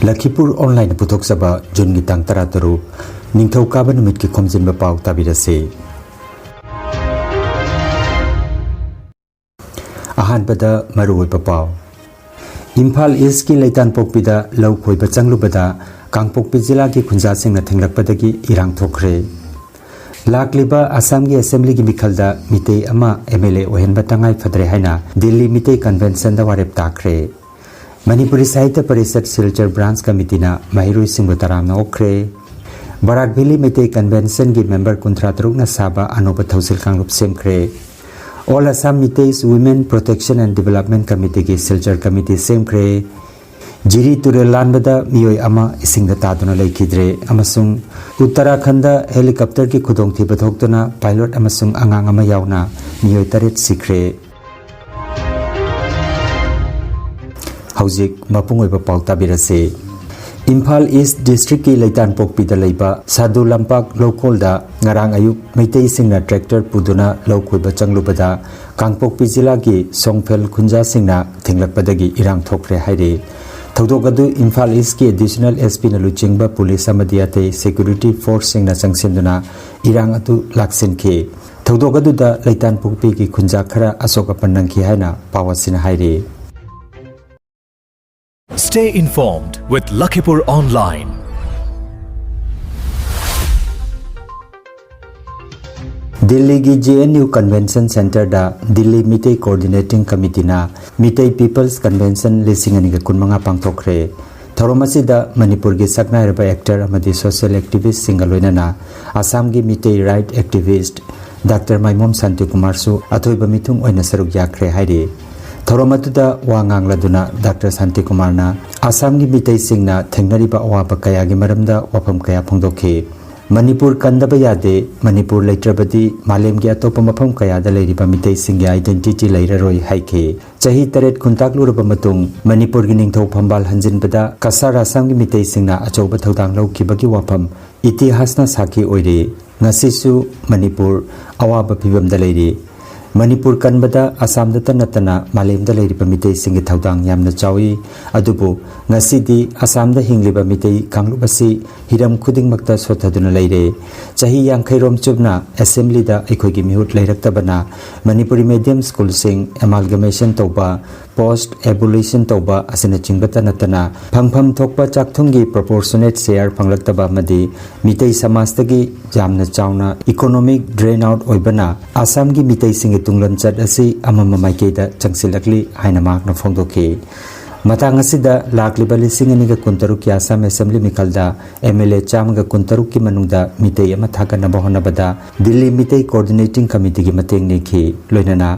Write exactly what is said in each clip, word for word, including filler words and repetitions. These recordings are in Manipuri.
ꯂꯈꯤꯄꯨꯔ ꯑꯣꯟꯂꯥꯏꯟꯅ ꯄꯨꯊꯣꯛꯆꯕ ꯖꯨꯟꯒꯤ ꯇꯥꯡ ꯇꯔꯥꯇꯔꯨꯛ, ꯅꯤꯡꯊꯧꯀꯥꯕ ꯅꯨꯃꯤꯠꯀꯤ ꯈꯣꯝꯖꯤꯟꯕ ꯄꯥꯎ ꯇꯥꯕꯤꯔꯁꯤ꯫ ꯑꯍꯥꯟꯕꯗ ꯃꯔꯨꯑꯣꯏꯕ ꯄꯥꯎ꯫ ꯏꯝꯐꯥꯜ ꯏꯁꯀꯤ ꯂꯩꯇꯥꯟꯄꯣꯛꯄꯤꯗ ꯂꯧ ꯈꯣꯏꯕ ꯆꯪꯂꯨꯕꯗ ꯀꯥꯡꯄꯣꯛꯄꯤ ꯖꯤꯂꯥꯒꯤ ꯈꯨꯟꯖꯥꯁꯤꯡꯅ ꯊꯦꯡꯂꯛꯄꯗꯒꯤ ꯏꯔꯥꯡ ꯊꯣꯛꯈ꯭ꯔꯦ꯫ ꯂꯥꯛꯂꯤꯕ ꯑꯁꯥꯝꯒꯤ ꯑꯦꯁꯦꯝꯕ꯭ꯂꯤꯒꯤ ꯃꯤꯈꯜꯗ ꯃꯤꯇꯩ ꯑꯃ ꯑꯦꯝ ꯑꯦꯜ ꯑꯦ ꯑꯣꯏꯍꯟꯕ ꯇꯉꯥꯏ ꯐꯗ꯭ꯔꯦ ꯍꯥꯏꯅ ꯗꯤꯜꯂꯤ ꯃꯤꯇꯩ ꯀꯟꯚꯦꯟꯁꯟꯗ ꯋꯥꯔꯦꯞ ꯇꯥꯈ꯭ꯔꯦ꯫ ꯃꯅꯤꯄꯨꯔꯤ ꯁꯥꯍꯤꯇ꯭ꯌ ꯄꯔꯤꯁꯠ ꯁꯤꯜꯆꯔ ꯕ꯭ꯔꯥꯟꯆ ꯀꯃꯤꯇꯤꯅ ꯃꯍꯩꯔꯣꯏꯁꯤꯡꯕꯨ ꯇꯔꯥꯝꯅ ꯑꯣꯛꯈ꯭ꯔꯦ꯫ ꯕꯔꯥꯛ ꯚꯦꯂꯤ ꯃꯩꯇꯩ ꯀꯟꯚꯦꯟꯁꯟꯒꯤ ꯃꯦꯝꯕꯔ ꯀꯨꯟꯊ꯭ꯔꯥ ꯇꯔꯨꯛꯅ ꯁꯥꯕ ꯑꯅꯧꯕ ꯊꯧꯁꯤꯜ ꯀꯥꯡꯂꯨꯞ ꯁꯦꯝꯈ꯭ꯔꯦ꯫ All Assam Meiteis Women Protection and Development Committeeꯒꯤ ꯁꯤꯜꯆꯔ ꯀꯃꯤꯇꯤ ꯁꯦꯝꯈ꯭ꯔꯦ꯫ ꯖꯤꯔꯤ ꯇꯨꯔꯦꯜ ꯂꯥꯟꯕꯗ ꯃꯤꯑꯣꯏ ꯑꯃ ꯏꯁꯤꯡꯗ ꯇꯥꯗꯨꯅ ꯂꯩꯈꯤꯗ꯭ꯔꯦ ꯑꯃꯁꯨꯡ ꯎꯠꯇꯔꯥꯈꯟꯗ ꯍꯦꯂꯤꯀꯣꯞꯇꯔꯒꯤ ꯈꯨꯗꯣꯡꯊꯤꯕ ꯊꯣꯛꯇꯨꯅ ꯄꯥꯏꯂꯣꯠ ꯑꯃꯁꯨꯡ ꯑꯉꯥꯡ ꯑꯃ ꯌꯥꯎꯅ ꯃꯤꯑꯣꯏ ꯇꯔꯦꯠ ꯁꯤꯈ꯭ꯔꯦ꯫ ꯍꯧꯖꯤꯛ ꯃꯄꯨꯡ ꯑꯣꯏꯕ ꯄꯥꯎ ꯇꯥꯕꯤꯔꯁꯤ꯫ ꯏꯝꯐꯥꯜ ꯏꯁ ꯗꯤꯁꯇ꯭ꯔꯤꯛꯀꯤ ꯂꯩꯇꯥꯟꯄꯣꯛꯄꯤꯗ ꯂꯩꯕ ꯁꯥꯗꯨ ꯂꯝꯄꯥꯛ ꯂꯧꯀꯣꯜꯗ ꯉꯔꯥꯡ ꯑꯌꯨꯛ ꯃꯩꯇꯩꯁꯤꯡꯅ ꯇ꯭ꯔꯦꯛꯇꯔ ꯄꯨꯗꯨꯅ ꯂꯧ ꯈꯣꯏꯕ ꯆꯪꯂꯨꯕꯗ ꯀꯥꯡꯄꯣꯛꯄꯤ ꯖꯤꯂꯥꯒꯤ ꯁꯣꯡꯐꯦꯜ ꯈꯨꯟꯖꯥꯁꯤꯡꯅ ꯊꯤꯡꯂꯛꯄꯗꯒꯤ ꯏꯔꯥꯡ ꯊꯣꯛꯈ꯭ꯔꯦ ꯍꯥꯏꯔꯤ꯫ ꯊꯧꯗꯣꯛ ꯑꯗꯨ ꯏꯝꯐꯥꯜ ꯏꯁꯀꯤ ꯑꯦꯗꯤꯁꯅꯦꯜ ꯑꯦꯁ ꯄꯤꯅ ꯂꯨꯆꯤꯡꯕ ꯄꯨꯂꯤꯁ ꯑꯃꯗꯤ ꯑꯇꯩ ꯁꯦꯀ꯭ꯌꯨꯔꯤꯇꯤ ꯐꯣꯔꯁꯁꯤꯡꯅ ꯆꯪꯁꯤꯟꯗꯨꯅ ꯏꯔꯥꯡ ꯑꯗꯨ ꯂꯥꯛꯁꯤꯟꯈꯤ꯫ ꯊꯧꯗꯣꯛ ꯑꯗꯨꯗ ꯂꯩꯇꯥꯟꯄꯣꯛꯄꯤꯒꯤ ꯈꯨꯟꯖꯥ ꯈꯔ ꯑꯁꯣꯛ ꯑꯄꯟ ꯅꯪꯈꯤ ꯍꯥꯏꯅ ꯄꯥꯎ ꯑꯁꯤꯅ ꯍꯥꯏꯔꯤ꯫ Stay informed with Lakhipur Online. ꯗꯤꯜꯂꯤꯒꯤ ꯖꯦ ꯑꯦꯟ ꯌꯨ ꯀꯟꯚꯦꯟꯁꯟ ꯁꯦꯟꯇꯔꯗ ꯗꯤꯜꯂꯤ ꯃꯤꯇꯩ ꯀꯣꯑꯣꯔꯗꯤꯅꯦꯇꯤꯡ ꯀꯃꯤꯇꯤꯅ ꯃꯤꯇꯩ ꯄꯤꯄꯜꯁ ꯀꯟꯚꯦꯟꯁꯟ ꯂꯤꯁꯤꯡ ꯑꯅꯤꯒ ꯀꯨꯟꯃꯉꯥ ꯄꯥꯡꯊꯣꯛꯈ꯭ꯔꯦ꯫ ꯊꯧꯔꯝ ꯑꯁꯤꯗ ꯃꯅꯤꯄꯨꯔꯒꯤ ꯁꯛꯅꯥꯏꯔꯕ ꯑꯦꯛꯇꯔ ꯑꯃꯗꯤ ꯁꯣꯁꯤꯌꯦꯜ ꯑꯦꯛꯇꯤꯚꯤꯁꯁꯤꯡꯒ ꯂꯣꯏꯅꯅ ꯑꯁꯥꯝꯒꯤ ꯃꯤꯇꯩ ꯔꯥꯏꯠ ꯑꯦꯛꯇꯤꯚꯤꯁꯠ ꯗꯥꯛꯇꯔ ꯃꯥꯏꯃꯣꯝ ꯁꯥꯟꯇꯤꯀꯨꯃꯥꯔꯁꯨ ꯑꯊꯣꯏꯕ ꯃꯤꯊꯨꯡ ꯑꯣꯏꯅ ꯁꯔꯨꯛ ꯌꯥꯈ꯭ꯔꯦ ꯍꯥꯏꯔꯤ꯫ ꯊꯧꯔꯝ ꯑꯗꯨꯗ ꯋꯥ ꯉꯥꯡꯂꯗꯨꯅ ꯗꯥꯛꯇꯔ ꯁꯥꯟꯇꯤꯀꯨꯃꯥꯔꯅ ꯑꯁꯥꯝꯒꯤ ꯃꯤꯇꯩꯁꯤꯡꯅ ꯊꯦꯡꯅꯔꯤꯕ ꯑꯋꯥꯕ ꯀꯌꯥꯒꯤ ꯃꯔꯝꯗ ꯋꯥꯐꯝ ꯀꯌꯥ ꯐꯣꯡꯗꯣꯛꯈꯤ꯫ ꯃꯅꯤꯄꯨꯔ ꯀꯟꯗꯕ ꯌꯥꯗꯦ, ꯃꯅꯤꯄꯨꯔ ꯂꯩꯇ꯭ꯔꯕꯗꯤ ꯃꯥꯂꯦꯝꯒꯤ ꯑꯇꯣꯞꯄ ꯃꯐꯝ ꯀꯌꯥꯗ ꯂꯩꯔꯤꯕ ꯃꯤꯇꯩꯁꯤꯡꯒꯤ identity ꯂꯩꯔꯔꯣꯏ ꯍꯥꯏꯈꯤ꯫ ꯆꯍꯤ ꯇꯔꯦꯠ ꯈꯨꯟꯇꯥꯛꯂꯨꯔꯕ ꯃꯇꯨꯡ ꯃꯅꯤꯄꯨꯔꯒꯤ ꯅꯤꯡꯊꯧ ꯐꯝꯕꯥꯜ ꯍꯟꯖꯤꯟꯕꯗ ꯀꯁꯥꯔ ꯑꯁꯥꯝꯒꯤ ꯃꯤꯇꯩꯁꯤꯡꯅ ꯑꯆꯧꯕ ꯊꯧꯗꯥꯡ ꯂꯧꯈꯤꯕꯒꯤ ꯋꯥꯐꯝ ꯏꯇꯤꯍꯥꯁꯅ ꯁꯥꯈꯤ ꯑꯣꯏꯔꯤ꯫ ꯉꯁꯤꯁꯨ ꯃꯅꯤꯄꯨꯔ ꯑꯋꯥꯕ ꯐꯤꯕꯝꯗ ꯂꯩꯔꯤ꯫ ꯃꯅꯤꯄꯨꯔ ꯀꯟꯕꯗ ꯑꯁꯥꯝꯗꯇ ꯅꯠꯇꯅ ꯃꯥꯂꯦꯝꯗ ꯂꯩꯔꯤꯕ ꯃꯤꯇꯩꯁꯤꯡꯒꯤ ꯊꯧꯗꯥꯡ ꯌꯥꯝꯅ ꯆꯥꯎꯏ꯫ ꯑꯗꯨꯕꯨ ꯉꯁꯤꯗꯤ ꯑꯁꯥꯝꯗ ꯍꯤꯡꯂꯤꯕ ꯃꯤꯇꯩ ꯀꯥꯡꯂꯨꯞ ꯑꯁꯤ ꯍꯤꯔꯝ ꯈꯨꯗꯤꯡꯃꯛꯇ ꯁꯣꯠꯊꯗꯨꯅ ꯂꯩꯔꯦ꯫ ꯆꯍꯤ ꯌꯥꯡꯈꯩꯔꯣꯝ ꯆꯨꯞꯅ ꯑꯦꯁꯦꯝꯕ꯭ꯂꯤꯗ ꯑꯩꯈꯣꯏꯒꯤ ꯃꯤꯍꯨꯠ ꯂꯩꯔꯛꯇꯕꯅ ꯃꯅꯤꯄꯨꯔꯤ ꯃꯦꯗꯤꯌꯝ ꯁ꯭ꯀꯨꯜꯁꯤꯡ ꯑꯦꯃꯥꯜꯒꯃꯦꯁꯟ ꯇꯧꯕ, ꯄꯣꯁꯠ ꯑꯦꯕꯣꯂꯤꯁꯟ ꯇꯧꯕ ꯑꯁꯤꯅꯆꯤꯡꯕꯇ ꯅꯠꯇꯅ ꯐꯪꯐꯝ ꯊꯣꯛꯄ ꯆꯥꯛꯊꯨꯝꯒꯤ ꯄ꯭ꯔꯣꯄꯣꯔꯁꯣꯅꯦꯠ ꯁꯦꯌꯔ ꯐꯪꯂꯛꯇꯕ ꯑꯃꯗꯤ ꯃꯤꯇꯩ ꯁꯃꯥꯖꯇꯒꯤ ꯌꯥꯝꯅ ꯆꯥꯎꯅ ꯏꯀꯣꯅꯣꯃꯤꯛ ꯗ꯭ꯔꯦꯟ ꯑꯥꯎꯠ ꯑꯣꯏꯕꯅ ꯑꯁꯥꯝꯒꯤ ꯃꯤꯇꯩꯁꯤꯡꯒꯤ ꯇꯨꯡꯂꯝꯆꯠ ꯑꯁꯤ ꯑꯃꯝꯕ ꯃꯥꯏꯀꯩꯗ ꯆꯪꯁꯤꯜꯂꯛꯂꯤ ꯍꯥꯏꯅ ꯃꯍꯥꯛꯅ ꯐꯣꯡꯗꯣꯛꯈꯤ꯫ ꯃꯇꯥꯡ ꯑꯁꯤꯗ ꯂꯥꯛꯂꯤꯕ ꯂꯤꯁꯤꯡ ꯑꯅꯤꯒ ꯀꯨꯟꯇꯔꯨꯛꯀꯤ ꯑꯁꯥꯝ ꯑꯦꯁꯦꯝꯕ꯭ꯂꯤ ꯃꯤꯈꯜꯗ ꯑꯦꯝ ꯑꯦꯜ ꯑꯦ ꯆꯥꯝꯃꯒ ꯀꯨꯟꯇꯔꯨꯛꯀꯤ ꯃꯅꯨꯡꯗ ꯃꯤꯇꯩ ꯑꯃ ꯊꯥꯒꯠꯅꯕ ꯍꯣꯠꯅꯕꯗ ꯗꯤꯜꯂꯤ ꯃꯤꯇꯩ ꯀꯣꯑꯣꯔꯗꯤꯅꯦꯇꯤꯡ ꯀꯃꯤꯇꯤꯒꯤ ꯃꯇꯦꯡ ꯅꯤꯈꯤ꯫ ꯂꯣꯏꯅꯅ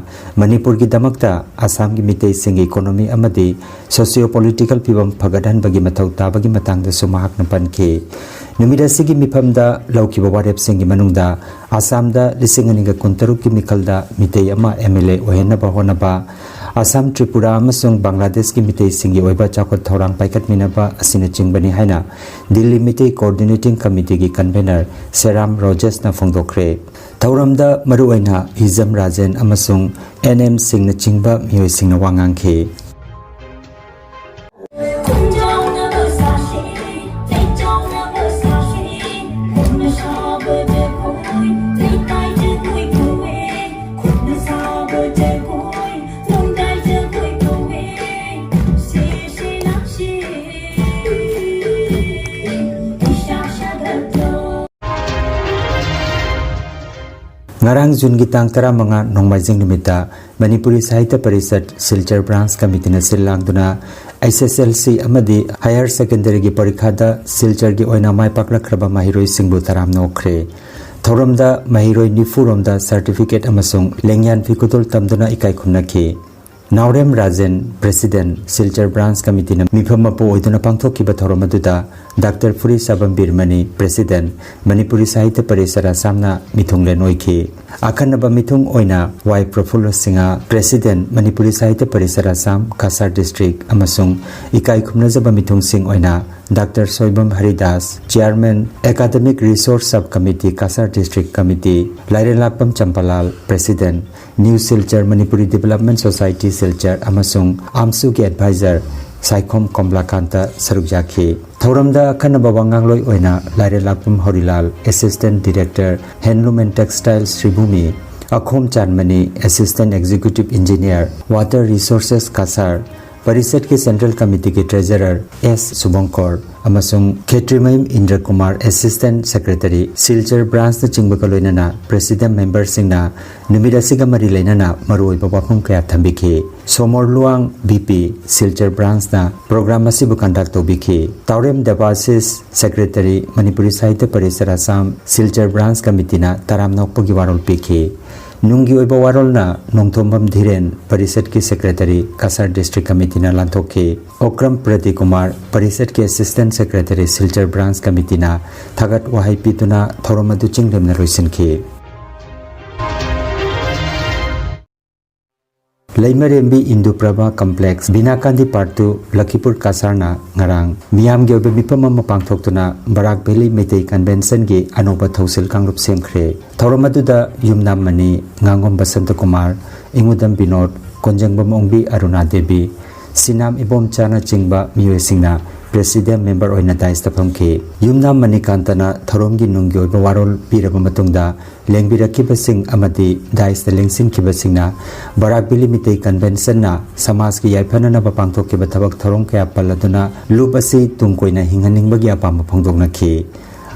ꯃꯅꯤꯄꯨꯔꯒꯤꯗꯃꯛꯇ ꯑꯁꯥꯝꯒꯤ ꯃꯤꯇꯩꯁꯤꯡꯒꯤ ꯏꯀꯣꯅꯣꯃꯤ ꯑꯃꯗꯤ ꯁꯣꯁꯤꯌꯣ ꯄꯣꯂꯤꯇꯤꯀꯦꯜ ꯐꯤꯕꯝ ꯐꯒꯠꯍꯟꯕꯒꯤ ꯃꯊꯧ ꯇꯥꯕꯒꯤ ꯃꯇꯥꯡꯗꯁꯨ ꯃꯍꯥꯛꯅ ꯄꯟꯈꯤ꯫ ꯅꯨꯃꯤꯠ ꯑꯁꯤꯒꯤ ꯃꯤꯐꯝꯗ ꯂꯧꯈꯤꯕ ꯋꯥꯔꯦꯞꯁꯤꯡꯒꯤ ꯃꯅꯨꯡꯗ ꯑꯁꯥꯝꯗ ꯂꯤꯁꯤꯡ ꯑꯅꯤꯒ ꯀꯨꯟꯇꯔꯨꯛꯀꯤ ꯃꯤꯈꯜꯗ ꯃꯤꯇꯩ ꯑꯃ ꯑꯦꯝ ꯑꯦꯜ ꯑꯦ ꯑꯣꯏꯍꯟꯅꯕ ꯍꯣꯠꯅꯕ, ꯑꯁꯥꯝ, ꯇ꯭ꯔꯤꯄꯨꯔꯥ ꯑꯃꯁꯨꯡ ꯕꯪꯒ꯭ꯂꯥꯗꯦꯁꯀꯤ ꯃꯤꯇꯩꯁꯤꯡꯒꯤ ꯑꯣꯏꯕ ꯆꯥꯎꯈꯠ ꯊꯧꯔꯥꯡ ꯄꯥꯏꯈꯠꯃꯤꯟꯅꯕ ꯑꯁꯤꯅꯆꯤꯡꯕꯅꯤ ꯍꯥꯏꯅ ꯗꯤꯜꯂꯤ ꯃꯤꯇꯩ ꯀꯣꯑꯣꯔꯗꯤꯅꯦꯇꯤꯡ ꯀꯃꯤꯇꯤꯒꯤ ꯀꯟꯚꯦꯅꯔ ꯁꯦꯔꯥꯝ ꯔꯣꯖꯦꯁꯅ ꯐꯣꯡꯗꯣꯛꯈ꯭ꯔꯦ꯫ ꯊꯧꯔꯝꯗ ꯃꯔꯨꯑꯣꯏꯅ ꯍꯤꯖꯝ ꯔꯥꯖꯦꯟ ꯑꯃꯁꯨꯡ ꯑꯦꯟ ꯑꯦꯝ ꯁꯤꯡꯅꯆꯤꯡꯕ ꯃꯤꯑꯣꯏꯁꯤꯡꯅ ꯋꯥ ꯉꯥꯡꯈꯤ꯫ ꯉꯔꯥꯡ ꯖꯨꯟꯒꯤ ꯇꯥꯡ ꯇꯔꯥꯃꯉꯥ ꯅꯣꯡꯃꯥꯏꯖꯤꯡ ꯅꯨꯃꯤꯠꯇ ꯃꯅꯤꯄꯨꯔꯤ ꯁꯥꯍꯤꯇ꯭ꯌ ꯄꯔꯤꯁꯠ ꯁꯤꯜꯆꯔ ꯕ꯭ꯔꯥꯟꯁ ꯀꯃꯤꯇꯤꯅ ꯁꯤꯜ ꯂꯥꯡꯗꯨꯅ ꯑꯩꯆ ꯑꯦꯁ ꯑꯦꯜ ꯁꯤ ꯑꯃꯗꯤ ꯍꯥꯌꯔ ꯁꯦꯀꯦꯟꯗꯔꯤꯒꯤ ꯄꯔꯤꯈꯥꯗ ꯁꯤꯜꯆꯔꯒꯤ ꯑꯣꯏꯅ ꯃꯥꯏ ꯄꯥꯛꯂꯛꯈ꯭ꯔꯕ ꯃꯍꯩꯔꯣꯏꯁꯤꯡꯕꯨ ꯇꯔꯥꯝꯅ ꯑꯣꯛꯈ꯭ꯔꯦ꯫ ꯊꯧꯔꯝꯗ ꯃꯍꯩꯔꯣꯏ ꯅꯤꯐꯨ ꯔꯣꯝꯗ ꯁꯥꯔꯇꯤꯐꯤꯀꯦꯠ ꯑꯃꯁꯨꯡ ꯂꯦꯡꯌꯥꯟ ꯐꯤ ꯈꯨꯗꯣꯜ ꯇꯝꯗꯨꯅ ꯏꯀꯥꯏ ꯈꯨꯝꯅꯈꯤ꯫ ꯅꯥꯎꯔꯦꯝ ꯔꯥꯖꯦꯟ, ꯄ꯭ꯔꯦꯁꯤꯗꯦꯟꯠ, ꯁꯤꯜꯆꯔ ꯕ꯭ꯔꯥꯟꯁ ꯀꯃꯤꯇꯤꯅ ꯃꯤꯐꯝ ꯃꯄꯨ ꯑꯣꯏꯗꯨꯅ ꯄꯥꯡꯊꯣꯛꯈꯤꯕ ꯊꯧꯔꯝ ꯑꯗꯨꯗ ꯗꯥꯛꯇꯔ ꯐꯨꯔꯤꯁꯥꯕꯝ ꯕꯤꯔꯃꯅꯤ, ꯄ꯭ꯔꯦꯁꯤꯗꯦꯟꯠ, ꯃꯅꯤꯄꯨꯔꯤ ꯁꯥꯍꯤꯇ꯭ꯌ ꯄꯔꯤꯁꯠ ꯑꯁꯥꯝꯅ ꯃꯤꯊꯨꯡꯂꯦꯟ ꯑꯣꯏꯈꯤ꯫ ꯑꯈꯟꯅꯕ ꯃꯤꯊꯨꯡ ꯑꯣꯏꯅ Y Praphulla Singha, president, Manipuri Sahitya Parishad Assam, Cachar district, ꯑꯃꯁꯨꯡ ꯏꯀꯥꯏ ꯈꯨꯝꯅꯖꯕ ꯃꯤꯊꯨꯡꯁꯤꯡ ꯑꯣꯏꯅ doctor Soibam Haridas, Chairman, Academic Resource Sub Committee, Cachar District Committee, Lairenlakpam Champalal, President, New Silchar Manipuri Development Society Silchar ꯑꯃꯁꯨꯡ ꯑꯥꯝꯁꯨꯒꯤ Advisor ꯁꯥꯏꯈꯣꯝ ꯀꯣꯝꯂꯥꯀꯥꯟꯇ ꯁꯔꯨꯛ ꯌꯥꯈꯤ꯫ ꯊꯧꯔꯝꯗ ꯑꯈꯟꯅꯕ ꯋꯥꯉꯥꯡꯂꯣꯏ ꯑꯣꯏꯅ ꯂꯥꯏꯔꯦꯟꯂꯥꯛꯄꯝ ꯍꯧꯔꯤꯂꯥꯜ, Assistant Director, Handloom and Textile, ꯁ꯭ꯔꯤꯚꯨꯃꯤ, ꯑꯈꯣꯝ ꯆꯥꯟꯃꯅꯤ, Assistant Executive Engineer, Water Resources, Cachar ꯄꯔꯤꯁꯠꯀꯤ Central Committeeꯒꯤ Treasurer ꯑꯦꯁ ꯁꯨꯚꯪꯀꯣꯔ ꯑꯃꯁꯨꯡ ꯈꯦꯇ꯭ꯔꯤꯃꯌꯨꯝ ꯏꯟꯗ꯭ꯔ ꯀꯨꯃꯥꯔ, Assistant Secretary, ꯁꯤꯜꯆꯔ Branchꯅꯆꯤꯡꯕꯒ ꯂꯣꯏꯅꯅ President Memberꯁꯤꯡꯅ ꯅꯨꯃꯤꯠ ꯑꯁꯤꯒ ꯃꯔꯤ ꯂꯩꯅꯅ ꯃꯔꯨꯑꯣꯏꯕ ꯋꯥꯐꯝ ꯀꯌꯥ ꯊꯝꯕꯤꯈꯤ꯫ ꯁꯣꯃꯣꯔ ꯂꯨꯋꯥꯡ, ꯚꯤ ꯄꯤ, ꯁꯤꯜꯆꯔ Branchꯅ program ꯑꯁꯤꯕꯨ conduct ꯇꯧꯕꯤꯈꯤ꯫ ꯇꯥꯎꯔꯦꯝ ꯗꯦꯕꯥꯁꯤꯁ, Secretary, ꯃꯅꯤꯄꯨꯔꯤ ꯁꯥꯍꯤꯇ꯭ꯌ ꯄꯔꯤꯁꯠ ꯑꯁꯥꯝ, ꯁꯤꯜꯆꯔ Branch Committeeꯅ ꯇꯔꯥꯝꯅ ꯑꯣꯛꯄꯒꯤ ꯋꯥꯔꯣꯜ ꯄꯤꯈꯤ꯫ ꯅꯨꯡꯒꯤ ꯑꯣꯏꯕ ꯋꯥꯔꯣꯜꯅ Nongthombam ꯙꯤꯔꯦꯟ, ꯄꯔꯤꯁꯠꯀꯤ Secretary, Cachar District Committeeꯅ ꯂꯥꯟꯊꯣꯛꯈꯤ꯫ Okram ꯄ꯭ꯔꯗꯤꯀꯨꯃꯥꯔ, ꯄꯔꯤꯁꯠꯀꯤ Assistant Secretary, Silchar Branch Committeeꯅ ꯊꯥꯒꯠ ꯋꯥꯍꯩ ꯄꯤꯗꯨꯅ ꯊꯧꯔꯝ ꯑꯗꯨ ꯆꯤꯡꯂꯦꯝꯅ ꯂꯣꯏꯁꯤꯟꯈꯤ꯫ ꯂꯩꯃꯔꯦꯝꯕꯤ ꯏꯟꯗꯨ ꯄ꯭ꯔꯚꯥ Complex, ꯕꯤꯅꯥꯀꯥꯟꯗꯤ Part two, ꯂꯈꯤꯄꯨꯔ ꯀꯁꯥꯔꯅ ꯉꯔꯥꯡ ꯃꯤꯌꯥꯝꯒꯤ ꯑꯣꯏꯕ ꯃꯤꯐꯝ ꯑꯃ ꯄꯥꯡꯊꯣꯛꯇꯨꯅ ꯕꯔꯥꯛ ꯚꯦꯂꯤ ꯃꯩꯇꯩ Conventionꯒꯤ ꯑꯅꯧꯕ ꯊꯧꯁꯤꯜ ꯀꯥꯡꯂꯨꯞ ꯁꯦꯝꯈ꯭ꯔꯦ꯫ ꯊꯧꯔꯝ ꯑꯗꯨꯗ ꯌꯨꯝꯅꯥꯝ ꯃꯅꯤ, ꯉꯥꯉꯣꯝ ꯕꯁꯟꯇ ꯀꯨꯃꯥꯔ, ꯏꯉꯨꯗꯝ ꯕꯤꯅꯣꯗ, ꯀꯣꯟꯖꯪꯕꯝ ꯑꯣꯡꯕꯤ ꯑꯔꯨꯅꯥ ꯗꯦꯕꯤ, ꯁꯤꯅꯥꯝ ꯏꯕꯣꯝꯆꯥꯅꯆꯤꯡꯕ ꯃꯤꯑꯣꯏꯁꯤꯡꯅ President Member ꯑꯣꯏꯅ dais ꯐꯝꯈꯤ꯫ ꯌꯨꯝꯅꯥꯝ ꯃꯅꯤꯀꯥꯟꯇꯅ ꯊꯧꯔꯝꯒꯤ ꯅꯨꯡꯒꯤ ꯑꯣꯏꯕ ꯋꯥꯔꯣꯜ ꯄꯤꯔꯕ ꯃꯇꯨꯡꯗ, ꯂꯦꯡꯕꯤꯔꯛꯈꯤꯕꯁꯤꯡ ꯑꯃꯗꯤ dais ꯂꯦꯡꯁꯤꯟꯈꯤꯕꯁꯤꯡꯅ ꯕꯔꯥꯛ ꯚꯦꯂꯤ ꯃꯤꯇꯩ Conventionꯅ ꯁꯃꯥꯖꯀꯤ ꯌꯥꯏꯐꯅꯅꯕ ꯄꯥꯡꯊꯣꯛꯈꯤꯕ ꯊꯕꯛ ꯊꯧꯔꯝ ꯀꯌꯥ ꯄꯜꯂꯗꯨꯅ ꯂꯨꯞ ꯑꯁꯤ ꯇꯨꯡ ꯀꯣꯏꯅ ꯍꯤꯡꯍꯟꯅꯤꯡꯕꯒꯤ ꯑꯄꯥꯝꯕ ꯐꯣꯡꯗꯣꯛꯅꯈꯤ꯫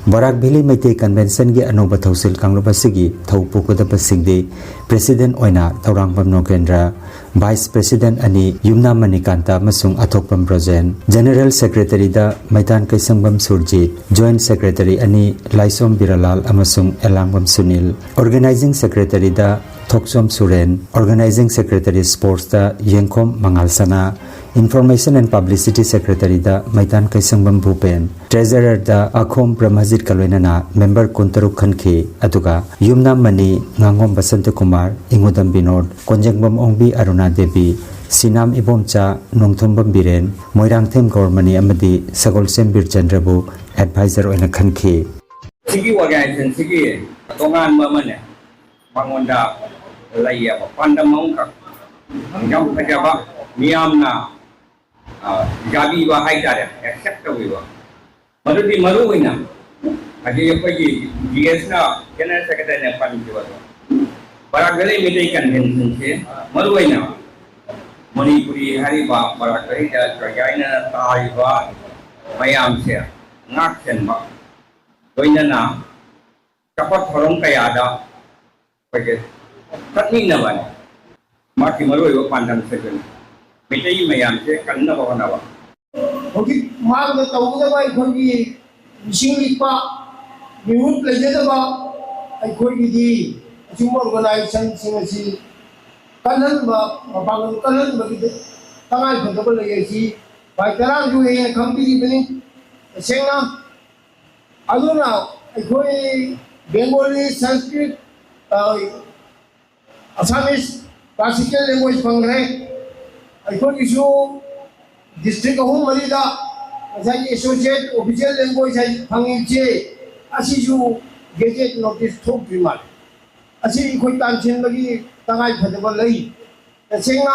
ꯕꯔꯥꯛ ꯚꯦꯂꯤ ꯃꯩꯇꯩ Conventionꯒꯤ ꯑꯅꯧꯕ ꯊꯧꯁꯤꯜ ꯀꯥꯡꯂꯨꯞ ꯑꯁꯤꯒꯤ ꯊꯧ ꯄꯨꯒꯗꯕꯁꯤꯡꯗꯤ President ꯑꯣꯏꯅ ꯊꯧꯔꯥꯡꯕꯝ ꯅꯣꯒꯦꯟꯗ꯭ꯔ, Vice President ꯑꯅꯤ ꯌꯨꯝꯅꯥꯝ ꯃꯅꯤꯀꯥꯟꯇ ꯑꯃꯁꯨꯡ ꯑꯊꯣꯛꯄꯝ Brojen, General Secretaryꯗ ꯃꯩꯇꯥꯟ ꯀꯩꯁꯪꯕꯝ Surjit, Joint Secretary ꯑꯅꯤ ꯂꯥꯏꯁꯣꯝ ꯕꯤꯔꯥꯂꯥꯜ ꯑꯃꯁꯨꯡ ꯑꯦꯂꯥꯡꯕꯝ ꯁꯨꯅꯤꯜ, Organizing Secretaryꯗ ꯊꯣꯛꯆꯣꯝ ꯁꯨꯔꯦꯟ, Organizing Secretary Sportsꯇ ꯌꯦꯡꯈꯣꯝ ꯃꯉꯥꯜ ꯁꯅꯥ, Information and Publicity Secretaryꯗ ꯃꯩꯇꯥꯟ ꯀꯩꯁꯪꯕꯝ ꯚꯨꯄꯦꯟ, Treasurerꯗ ꯑꯈꯣꯝ ꯕ꯭ꯔꯍ꯭ꯃꯖꯤꯠꯀ ꯂꯣꯏꯅꯅ member ꯀꯨꯟꯇꯔꯨꯛ ꯈꯟꯈꯤ꯫ ꯑꯗꯨꯒ ꯌꯨꯝꯅꯥꯝ ꯃꯅꯤ, ꯉꯥꯉꯣꯝ ꯕꯁꯟꯇ ꯀꯨꯃꯥꯔ, ꯏꯉꯨꯗꯝ ꯕꯤꯅꯣꯗ, ꯀꯣꯟꯖꯪꯕꯝ ꯑꯣꯡꯕꯤ ꯑꯔꯨꯅꯥ ꯗꯦꯕꯤ, ꯁꯤꯅꯥꯝ ꯏꯕꯣꯝꯆꯥ, ꯅꯣꯡꯊꯣꯝꯕꯝ ꯕꯤꯔꯦꯟ, ꯃꯣꯏꯔꯥꯡꯊꯦꯝ ꯒꯧꯔꯃꯅꯤ ꯑꯃꯗꯤ ꯁꯒꯣꯜꯁꯦꯝ ꯕꯤꯔꯆꯟꯗ꯭ꯔꯕꯨ ꯑꯦꯗꯚꯥꯏꯖꯔ ꯑꯣꯏꯅ ꯈꯟꯈꯤ꯫ ꯁꯤꯒꯤ ꯑꯣꯔꯒꯅꯥꯏꯖꯦꯁꯟꯁꯤꯒꯤ ꯇꯣꯉꯥꯟꯕ ꯑꯃꯅꯦ, ꯃꯉꯣꯟꯗ ꯂꯩꯌꯦꯕ ꯄꯥꯟꯗꯝ ꯑꯃꯈꯛ, ꯌꯥꯝ ꯐꯖꯕ, ꯃꯤꯌꯥꯝꯅ, ꯑ, ꯌꯥꯕꯤꯕ ꯍꯥꯏꯇꯥꯔꯦ, ꯑꯦꯛꯁꯦꯞ ꯇꯧꯕꯤꯕ꯫ ꯃꯗꯨꯗꯤ ꯃꯔꯨ ꯑꯣꯏꯅ ꯍꯧꯖꯤꯛ ꯑꯩꯈꯣꯏꯒꯤ ꯖꯤ ꯑꯦꯁꯅ ꯖꯦꯅꯔꯦꯜ ꯁꯦꯀ꯭ꯔꯦꯇꯔꯤꯅ ꯄꯟꯈꯤꯕꯗꯣ, ꯕꯔꯥꯛ ꯚꯦꯂꯤ ꯃꯤꯇꯩ ꯀꯟꯚꯦꯟꯁꯟꯁꯦ ꯃꯔꯨ ꯑꯣꯏꯅ ꯃꯅꯤꯄꯨꯔꯤ ꯍꯥꯏꯔꯤꯕ ꯕꯔꯥꯛ ꯚꯦꯂꯤꯗ ꯆꯣꯏꯌꯥꯏꯅ ꯇꯥꯔꯤꯕ ꯃꯌꯥꯝꯁꯦ ꯉꯥꯛ ꯁꯦꯟꯕ, ꯂꯣꯏꯅꯅ ꯆꯥꯎꯈꯠ ꯊꯧꯔꯝ ꯀꯌꯥꯗ ꯑꯩꯈꯣꯏꯒꯤ ꯆꯠꯃꯤꯟꯅꯕꯅꯤ꯫ ꯃꯍꯥꯛꯀꯤ ꯃꯔꯨꯑꯣꯏꯕ ꯄꯥꯟꯗꯝꯁꯦ ꯑꯗꯨꯅꯤ, ꯃꯩꯇꯩ ꯃꯌꯥꯝꯁꯦ ꯀꯟꯅꯕ ꯍꯣꯠꯅꯕ꯫ ꯍꯧꯖꯤꯛ ꯃꯥꯡꯗ ꯇꯧꯒꯗꯕ ꯑꯩꯈꯣꯏꯒꯤ ꯃꯤꯁꯤꯡ ꯂꯤꯛꯄ, ꯃꯤꯍꯨꯠ ꯂꯩꯖꯗꯕ ꯑꯩꯈꯣꯏꯒꯤꯗꯤ ꯑꯁꯤꯒꯨꯝꯕ ꯑꯣꯔꯒꯅꯥꯏꯖꯦꯁꯟꯁꯤꯡ ꯑꯁꯤ ꯀꯜꯍꯟꯕ, ꯃꯄꯥꯡꯒꯜ ꯀꯜꯍꯟꯕꯒꯤꯗ ꯇꯉꯥꯏꯐꯗꯕ ꯂꯩ ꯍꯥꯏꯁꯤ ꯚꯥꯏ ꯇꯔꯥꯁꯨ ꯍꯦꯟꯅ ꯈꯪꯕꯤꯔꯤꯕꯅꯤ꯫ ꯇꯁꯦꯡꯅ ꯑꯗꯨꯅ ꯑꯩꯈꯣꯏ ꯕꯦꯡꯒꯣꯂꯤ, ꯁꯪꯁꯀ꯭ꯔꯤꯠ, ꯑ, ꯑꯁꯥꯃꯤꯁ ꯀ꯭ꯂꯥꯁꯤꯀꯦꯜ ꯂꯦꯡꯒ꯭ꯋꯦꯖ ꯐꯪꯈ꯭ꯔꯦ꯫ ꯑꯩꯈꯣꯏꯒꯤꯁꯨ ꯗꯤꯁꯇ꯭ꯔꯤꯛ ꯑꯍꯨꯝ ꯃꯔꯤꯗ ꯉꯁꯥꯏꯒꯤ ꯑꯦꯁꯣꯁꯤꯌꯦꯠ ꯑꯣꯐꯤꯁꯤꯌꯦꯜ ꯂꯦꯡꯒ꯭ꯋꯦꯖ ꯍꯥꯏ ꯐꯪꯉꯤꯕꯁꯦ, ꯑꯁꯤꯁꯨ ꯒꯦꯖꯦꯠ ꯅꯣꯇꯤꯁ ꯊꯣꯛꯇ꯭ꯔꯤ ꯃꯥꯜꯂꯦ꯫ ꯑꯁꯤ ꯑꯩꯈꯣꯏ ꯇꯥꯟꯁꯤꯟꯕꯒꯤ ꯇꯉꯥꯏꯐꯗꯕ ꯂꯩ꯫ ꯇꯁꯦꯡꯅ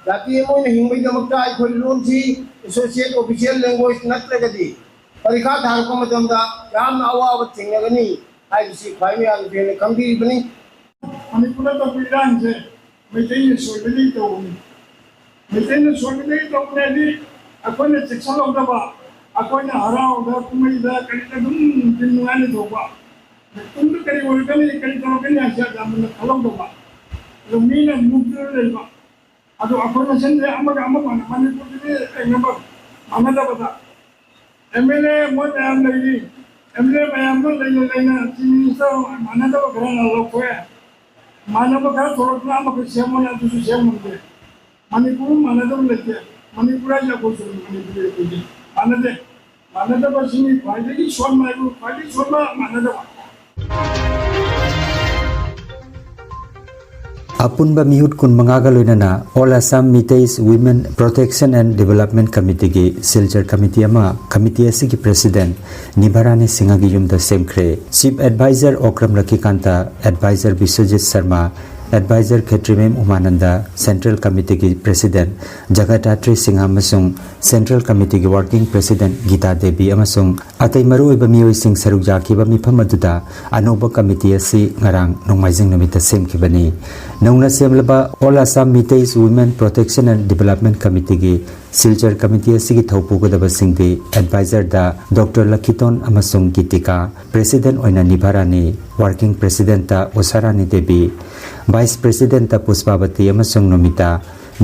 ꯖꯥꯇꯤ ꯑꯃ ꯑꯣꯏꯅ ꯍꯤꯡꯕꯒꯤꯗꯃꯛꯇ ꯑꯩꯈꯣꯏ ꯂꯣꯟꯁꯤ ꯑꯦꯁꯣꯁꯤꯌꯦꯠ ꯑꯣꯐꯤꯁꯤꯌꯦꯜ ꯂꯦꯡꯒ꯭ꯋꯦꯖ ꯅꯠꯇ꯭ꯔꯒꯗꯤ ꯄꯔꯤꯈꯥ ꯊꯥꯔꯛꯄ ꯃꯇꯝꯗ ꯌꯥꯝꯅ ꯑꯋꯥꯕ ꯊꯦꯡꯅꯒꯅꯤ ꯍꯥꯏꯕꯁꯤ ꯈ꯭ꯋꯥꯏ ꯃꯌꯥꯝꯅ ꯍꯦꯟꯅ ꯈꯪꯕꯤꯔꯤꯕꯅꯤ꯫ ꯃꯅꯤꯄꯨꯔꯗ ꯇꯧꯕ ꯏꯔꯥꯡꯁꯦ ꯃꯩꯇꯩꯅ ꯁꯣꯏꯕꯗꯒꯤ ꯇꯧꯕꯅꯤ꯫ ꯃꯩꯇꯩꯅ ꯁꯣꯏꯕꯗꯒꯤ ꯇꯧꯕꯅꯤ ꯍꯥꯏꯗꯤ ꯑꯩꯈꯣꯏꯅ ꯆꯦꯛꯁꯤꯜꯍꯧꯗꯕ, ꯑꯩꯈꯣꯏꯅ ꯍꯔꯥꯎꯗ ꯀꯨꯝꯍꯩꯗ ꯀꯔꯤꯗ ꯑꯗꯨꯝ ꯅꯨꯡꯉꯥꯏꯅ ꯇꯧꯕ꯫ ꯇꯨꯡꯗ ꯀꯔꯤ ꯑꯣꯏꯔꯛꯀꯅꯤ, ꯀꯔꯤ ꯇꯧꯔꯛꯀꯅꯤ ꯍꯥꯏꯁꯦ ꯌꯥꯝꯅ ꯈꯜꯍꯧꯗꯕ꯫ ꯑꯗꯣ ꯃꯤꯅ ꯃꯨꯛꯇꯨꯅ ꯂꯩꯕ꯫ ꯑꯗꯣ ꯑꯩꯈꯣꯏ ꯃꯁꯦꯟꯁꯦ ꯑꯃꯒ ꯑꯃꯒ ꯃꯅꯤꯄꯨꯔꯗꯗꯤ ꯑꯩ ꯅꯝꯕꯔ ꯃꯥꯟꯅꯗꯕꯗ ꯑꯦꯝ ꯑꯦꯜ ꯑꯦ ꯃꯣꯏ ꯃꯌꯥꯝ ꯂꯩꯔꯤ꯫ ꯑꯦꯝ ꯑꯦꯜ ꯑꯦ ꯃꯌꯥꯝꯗꯣ ꯂꯩꯅ ꯂꯩꯅ ꯆꯤꯐ ꯃꯤꯅꯤꯁꯇꯔ ꯃꯥꯟꯅꯗꯕ ꯈꯔ ꯂꯧꯊꯣꯛꯑꯦ꯫ ꯃꯥꯟꯅꯕ ꯈꯔ ꯊꯣꯛꯂꯛꯇꯅ ꯑꯃꯈꯛ ꯁꯦꯝꯃꯣꯅ ꯑꯗꯨꯁꯨ ꯁꯦꯝ ꯉꯝꯗꯦ꯫ ꯃꯅꯤꯄꯨꯔ ꯃꯥꯟꯅꯗꯕ ꯂꯩꯇꯦ꯫ ꯃꯅꯤꯄꯨꯔ ꯍꯥꯏꯁꯦ ꯑꯩꯈꯣꯏ ꯁꯨꯝ ꯃꯅꯤꯄꯨꯔꯤ ꯑꯩꯈꯣꯏꯒꯤ ꯃꯥꯟꯅꯗꯦ꯫ ꯃꯥꯟꯅꯗꯕꯁꯤꯅꯤ ꯈ꯭ꯋꯥꯏꯗꯒꯤ ꯁꯣꯟꯕ ꯍꯥꯏꯕꯨ ꯈ꯭ꯋꯥꯏꯗꯒꯤ ꯁꯣꯟꯕ ꯃꯥꯟꯅꯗꯕ꯫ ꯑꯄꯨꯟꯕ ꯃꯤꯍꯨꯠ ꯀꯨꯟꯃꯉꯥꯒ ꯂꯣꯏꯅꯅ All Assam Meiteis Women Protection and Development Committeeꯒꯤ ꯁꯤꯜꯆꯔ ꯀꯃꯤꯇꯤ ꯑꯃ ꯀꯃꯤꯇꯤ ꯑꯁꯤꯒꯤ ꯄ꯭ꯔꯦꯁꯤꯗꯦꯟꯠ ꯅꯤꯚꯥꯔꯥꯅꯤ ꯁꯤꯡꯍꯒꯤ ꯌꯨꯝꯗ ꯁꯦꯝꯈ꯭ꯔꯦ꯫ Chief adviser Okram Lakhikanta, adviser Biswajit Sharma, adviser Khetrimayum Umananda, central ꯀꯃꯤꯇꯤꯒꯤ ꯄ꯭ꯔꯦꯁꯤꯗꯦꯟꯠ ꯖꯒꯇꯥꯇ꯭ꯔꯤ ꯁꯤꯡꯍ ꯑꯃꯁꯨꯡ ꯁꯦꯟꯇ꯭ꯔꯦꯜ ꯀꯃꯤꯇꯤꯒꯤ ꯋꯥꯔꯀꯤꯡ ꯄ꯭ꯔꯦꯁꯤꯗꯦꯟꯠ ꯒꯤꯇꯥ ꯗꯦꯕꯤ ꯑꯃꯁꯨꯡ ꯑꯇꯩ ꯃꯔꯨꯑꯣꯏꯕ ꯃꯤꯑꯣꯏꯁꯤꯡ ꯁꯔꯨꯛ ꯌꯥꯈꯤꯕ ꯃꯤꯐꯝ ꯑꯗꯨꯗ ꯑꯅꯧꯕ ꯀꯃꯤꯇꯤ ꯑꯁꯤ ꯉꯔꯥꯡ ꯅꯣꯡꯃꯥꯏꯖꯤꯡ ꯅꯨꯃꯤꯠꯇ ꯁꯦꯝꯈꯤꯕꯅꯤ꯫ ꯅꯧꯅ ꯁꯦꯝꯂꯕ All Assam Meiteis Women Protection and Development Committeeꯒꯤ ꯁꯤꯜꯆꯔ ꯀꯃꯤꯇꯤ ꯑꯁꯤꯒꯤ ꯊꯧ ꯄꯨꯒꯗꯕꯁꯤꯡꯗꯤ ꯑꯦꯗꯚꯥꯏꯖꯔꯗ ꯗꯣꯛꯇꯔ ꯂꯈꯤꯇꯣꯟ ꯑꯃꯁꯨꯡ ꯒꯤꯇꯤꯀꯥ, ꯄ꯭ꯔꯦꯁꯤꯗꯦꯟꯠ ꯑꯣꯏꯅ ꯅꯤꯚꯥꯔꯥꯅꯤ, ꯋꯥꯔꯀꯤꯡ ꯄ꯭ꯔꯦꯁꯤꯗꯦꯟꯠꯇ ꯎꯁꯥꯔꯥꯅꯤ ꯗꯦꯕꯤ, ꯚꯥꯏꯁ ꯄ꯭ꯔꯦꯁꯤꯗꯦꯟꯠꯇ ꯄꯨꯁꯄꯥꯕꯇꯤ ꯑꯃꯁꯨꯡ ꯅꯣꯃꯤꯇꯥ,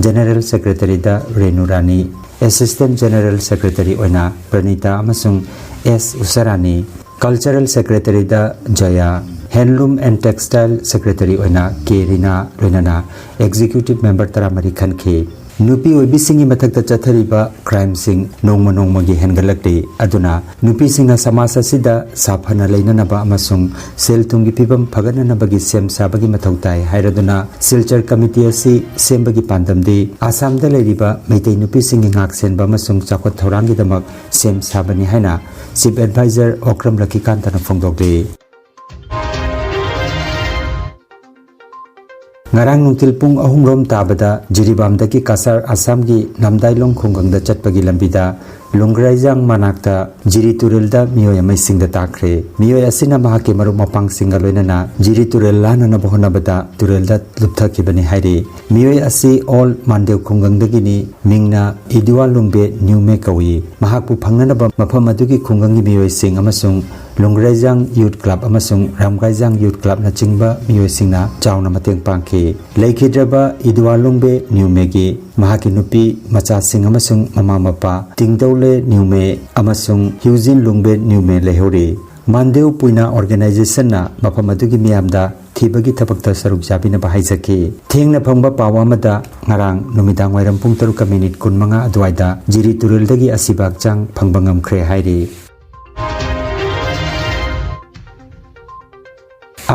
ꯖꯦꯅꯔꯦꯜ ꯁꯦꯀ꯭ꯔꯦꯇꯔꯤꯗ Renu Rani, assistant general secretary ꯑꯣꯏꯅ ꯄ꯭ꯔꯅꯤꯇꯥ ꯑꯃꯁꯨꯡ ꯑꯦꯁ ꯎꯁꯥꯔꯥꯅꯤ, ꯀꯜꯆꯔꯦꯜ ꯁꯦꯀ꯭ꯔꯦꯇꯔꯤꯗ Jaya, handloom and textile secretary ꯑꯣꯏꯅ ꯀꯦ ꯔꯤꯅꯥ, ꯂꯣꯏꯅꯅ ꯑꯦꯛꯖꯤꯀ꯭ꯌꯨꯇꯤꯚ ꯃꯦꯝꯕꯔ ꯇꯔꯥꯃꯔꯤ ꯈꯟꯈꯤ꯫ ꯅꯨꯄꯤ ꯑꯣꯏꯕꯤꯁꯤꯡꯒꯤ ꯃꯊꯛꯇ ꯆꯠꯊꯔꯤꯕ ꯀ꯭ꯔꯥꯏꯝꯁꯤꯡ ꯅꯣꯡꯃ ꯅꯣꯡꯃꯒꯤ ꯍꯦꯟꯒꯠꯂꯛꯂꯤ꯫ ꯑꯗꯨꯅ ꯅꯨꯄꯤꯁꯤꯡꯅ ꯁꯃꯥꯖ ꯑꯁꯤꯗ ꯁꯥꯐꯅ ꯂꯩꯅꯅꯕ ꯑꯃꯁꯨꯡ ꯁꯦꯜ ꯊꯨꯝꯒꯤ ꯐꯤꯕꯝ ꯐꯒꯠꯅꯅꯕꯒꯤ ꯁꯦꯝ ꯁꯥꯕꯒꯤ ꯃꯊꯧ ꯇꯥꯏ ꯍꯥꯏꯔꯗꯨꯅ ꯁꯤꯜꯆꯔ ꯀꯃꯤꯇꯤ ꯑꯁꯤ ꯁꯦꯝꯕꯒꯤ ꯄꯥꯟꯗꯝꯗꯤ ꯑꯁꯥꯝꯗ ꯂꯩꯔꯤꯕ ꯃꯩꯇꯩ ꯅꯨꯄꯤꯁꯤꯡꯒꯤ ꯉꯥꯛ ꯁꯦꯟꯕ ꯑꯃꯁꯨꯡ ꯆꯥꯎꯈꯠ ꯊꯧꯔꯥꯡꯒꯤꯗꯃꯛ ꯁꯦꯝ ꯁꯥꯕꯅꯤ ꯍꯥꯏꯅ ꯆꯤꯐ ꯑꯦꯗꯚꯥꯏꯖꯔ ꯑꯣꯀ꯭ꯔꯝ ꯂꯈꯤꯀꯥꯟꯇꯅ ꯐꯣꯡꯗꯣꯛꯂꯤ꯫ ꯉꯔꯥꯡ ꯅꯨꯡꯊꯤꯜ ꯄꯨꯡ ꯑꯍꯨꯝ ꯔꯣꯝ ꯇꯥꯕꯗ ꯖꯤꯔꯤꯕꯥꯝꯗꯒꯤ ꯀꯁꯥꯔ ꯑꯁꯥꯝꯒꯤ ꯅꯝꯗꯥꯏꯂꯣꯡ ꯈꯨꯡꯒꯪꯗ ꯆꯠꯄꯒꯤ ꯂꯝꯕꯤꯗ ꯂꯨꯡꯒ꯭ꯔꯥꯏꯖꯥꯡ ꯃꯅꯥꯛꯇ ꯖꯤꯔꯤ ꯇꯨꯔꯦꯜꯗ ꯃꯤꯑꯣꯏ ꯑꯃ ꯏꯁꯤꯡꯗ ꯇꯥꯈ꯭ꯔꯦ꯫ ꯃꯤꯑꯣꯏ ꯑꯁꯤꯅ ꯃꯍꯥꯛꯀꯤ ꯃꯔꯨꯞ ꯃꯄꯥꯡꯁꯤꯡꯒ ꯂꯣꯏꯅꯅ ꯖꯤꯔꯤ ꯇꯨꯔꯦꯜ ꯂꯥꯟꯅꯅꯕ ꯍꯣꯠꯅꯕꯗ ꯇꯨꯔꯦꯜꯗ ꯂꯨꯞꯊꯈꯤꯕꯅꯤ ꯍꯥꯏꯔꯤ꯫ ꯃꯤꯑꯣꯏ ꯑꯁꯤ ꯑꯣꯜ ꯃꯥꯟꯗꯦꯞ ꯈꯨꯡꯒꯪꯗꯒꯤꯅꯤ꯫ ꯃꯤꯡꯅ ꯏꯗꯨꯋꯥ ꯂꯨꯡꯕꯦ ꯅ꯭ꯌꯨꯃꯦ ꯀꯧꯏ꯫ ꯃꯍꯥꯛꯄꯨ ꯐꯪꯅꯅꯕ ꯃꯐꯝ ꯑꯗꯨꯒꯤ ꯈꯨꯡꯒꯪꯒꯤ ꯃꯤꯑꯣꯏꯁꯤꯡ ꯑꯃꯁꯨꯡ ꯂꯨꯡꯒ꯭ꯔꯩꯖꯥꯡ ꯌꯨꯠ ꯀ꯭ꯂꯕ ꯑꯃꯁꯨꯡ ꯔꯥꯝꯒ꯭ꯔꯩꯖꯥꯡ ꯌꯨꯠ ꯀ꯭ꯂꯕꯅꯆꯤꯡꯕ ꯃꯤꯑꯣꯏꯁꯤꯡꯅ ꯆꯥꯎꯅ ꯃꯇꯦꯡ ꯄꯥꯡꯈꯤ꯫ ꯂꯩꯈꯤꯗ꯭ꯔꯕ ꯏꯗꯨꯋꯥ ꯂꯨꯡꯕꯦ ꯅ꯭ꯌꯨꯃꯦꯒꯤ ꯃꯍꯥꯛꯀꯤ ꯅꯨꯄꯤ, ꯃꯆꯥꯁꯤꯡ ꯑꯃꯁꯨꯡ ꯃꯃꯥ ꯃꯄꯥ ꯇꯤꯡꯗꯧꯂꯦ ꯅ꯭ꯌꯨꯃꯦ ꯑꯃꯁꯨꯡ ꯍ꯭ꯌꯨꯖꯤꯟ ꯂꯨꯡꯕꯦ ꯅ꯭ꯌꯨꯃꯦ ꯂꯩꯍꯧꯔꯤ꯫ ꯃꯥꯟꯗꯦꯎ ꯄꯨꯏꯅꯥ ꯑꯣꯔꯒꯅꯥꯏꯖꯦꯁꯟꯅ ꯃꯐꯝ ꯑꯗꯨꯒꯤ ꯃꯤꯌꯥꯝꯗ ꯊꯤꯕꯒꯤ ꯊꯕꯛꯇ ꯁꯔꯨꯛ ꯌꯥꯕꯤꯅꯕ ꯍꯥꯏꯖꯈꯤ꯫ ꯊꯦꯡꯅ ꯐꯪꯕ ꯄꯥꯎ ꯑꯃꯗ ꯉꯔꯥꯡ ꯅꯨꯃꯤꯗꯥꯡ ꯋꯥꯏꯔꯝ ꯄꯨꯡ ꯇꯔꯨꯛꯀ ꯃꯤꯅꯤꯠ ꯀꯨꯟꯃꯉꯥ ꯑꯗꯨꯋꯥꯏꯗ ꯖꯤꯔꯤ ꯇꯨꯔꯦꯜꯗꯒꯤ ꯑꯁꯤꯕ ꯍꯛꯆꯥꯡ ꯐꯪꯕ ꯉꯝꯈ꯭ꯔꯦ ꯍꯥꯏꯔꯤ꯫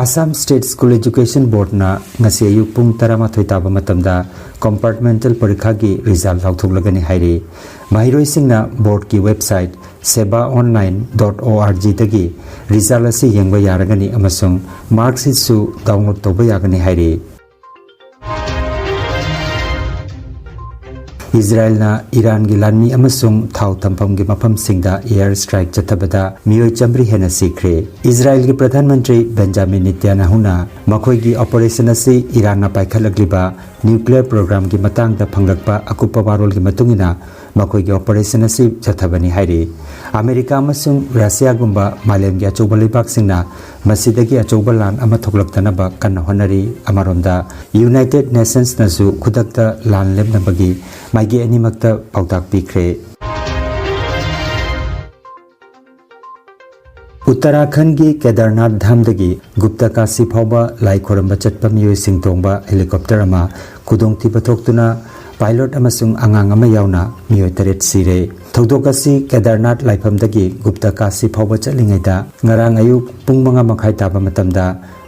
Assam State School Education Boardꯅ ꯉꯁꯤ ꯑꯌꯨꯛ ꯄꯨꯡ ꯇꯔꯥꯃꯥꯊꯣꯏ ꯇꯥꯕ ꯃꯇꯝꯗ compartmental ꯄꯔꯤꯈꯥꯒꯤ result ꯂꯥꯎꯊꯣꯛꯂꯒꯅꯤ ꯍꯥꯏꯔꯤ꯫ ꯃꯍꯩꯔꯣꯏꯁꯤꯡꯅ ꯕꯣꯔꯗꯀꯤ website sebaonline dot org ꯗꯒꯤ result ꯑꯁꯤ ꯌꯦꯡꯕ ꯌꯥꯔꯒꯅꯤ ꯑꯃꯁꯨꯡ mark sheetꯁꯨ download ꯇꯧꯕ ꯌꯥꯒꯅꯤ ꯍꯥꯏꯔꯤ꯫ ꯏꯖꯔꯥꯌꯦꯜꯅ ꯏꯔꯥꯟꯒꯤ ꯂꯥꯟꯃꯤ ꯑꯃꯁꯨꯡ ꯊꯥꯎ ꯊꯝꯐꯝꯒꯤ ꯃꯐꯝꯁꯤꯡꯗ air strike ꯆꯠꯊꯕꯗ ꯃꯤꯑꯣꯏ ꯆꯥꯃꯔꯤ ꯍꯦꯟꯅ ꯁꯤꯈ꯭ꯔꯦ꯫ ꯏꯖꯔꯥꯌꯦꯜꯒꯤ ꯄ꯭ꯔꯙꯥꯟ ꯃꯟꯇ꯭ꯔꯤ ꯕꯦꯟꯖꯥꯃꯤꯟ ꯅꯦꯇꯥꯟꯌꯥꯍꯨꯅ ꯃꯈꯣꯏꯒꯤ operation ꯑꯁꯤ ꯏꯔꯥꯟꯅ ꯄꯥꯏꯈꯠꯂꯛꯂꯤꯕ nuclear programꯒꯤ ꯃꯇꯥꯡꯗ ꯐꯪꯂꯛꯄ ꯑꯀꯨꯞꯄ ꯋꯥꯔꯣꯜꯒꯤ ꯃꯇꯨꯡ ꯏꯟꯅ ꯃꯈꯣꯏꯒꯤ operation ꯑꯁꯤ ꯆꯠꯊꯕꯅꯤ ꯍꯥꯏꯔꯤ꯫ ꯑꯃꯦꯔꯤꯀꯥ ꯑꯃꯁꯨꯡ ꯔꯁꯤꯌꯥꯒꯨꯝꯕ ꯃꯥꯂꯦꯝꯒꯤ ꯑꯆꯧꯕ ꯂꯩꯕꯥꯛꯁꯤꯡꯅ ꯃꯁꯤꯗꯒꯤ ꯑꯆꯧꯕ ꯂꯥꯟ ꯑꯃ ꯊꯣꯛꯂꯛꯇꯅꯕ ꯀꯟꯅ ꯍꯣꯠꯅꯔꯤ꯫ ꯑꯃꯔꯣꯝꯗ, United Nationsꯅꯁꯨ ꯈꯨꯗꯛꯇ ꯂꯥꯟ ꯂꯦꯞꯅꯕꯒꯤ ꯃꯥꯏꯀꯩ ꯑꯅꯤꯃꯛꯇ ꯄꯥꯎꯇꯥꯛ ꯄꯤꯈ꯭ꯔꯦ꯫ ꯎꯠꯇꯔꯥꯈꯟꯗꯒꯤ ꯀꯦꯗꯔꯅꯥꯊ ꯙꯥꯝꯗꯒꯤ ꯒꯨꯞꯇ ꯀꯥꯁꯤ ꯐꯥꯎꯕ ꯂꯥꯏ ꯈꯣꯏꯔꯝꯕ ꯆꯠꯄ ꯃꯤꯑꯣꯏꯁꯤꯡ ꯇꯣꯡꯕ helicopter ꯑꯃ ꯈꯨꯗꯣꯡꯊꯤꯕ ꯊꯣꯛꯇꯨꯅ pilot ꯑꯃꯁꯨꯡ ꯑꯉꯥꯡ ꯑꯃ ꯌꯥꯎꯅ ꯃꯤꯑꯣꯏ ꯇꯔꯦꯠ ꯁꯤꯔꯦ꯫ ꯊꯧꯗꯣꯛ ꯑꯁꯤ ꯀꯦꯗꯔꯅꯥꯊ ꯂꯥꯏꯐꯝꯗꯒꯤ ꯒꯨꯞꯇ ꯀꯥꯁꯤ ꯐꯥꯎꯕ ꯆꯠꯂꯤꯉꯩꯗ ꯉꯔꯥꯡ ꯑꯌꯨꯛ ꯄꯨꯡ ꯃꯉꯥ ꯃꯈꯥꯏ ꯇꯥꯕ ꯃꯇꯝꯗ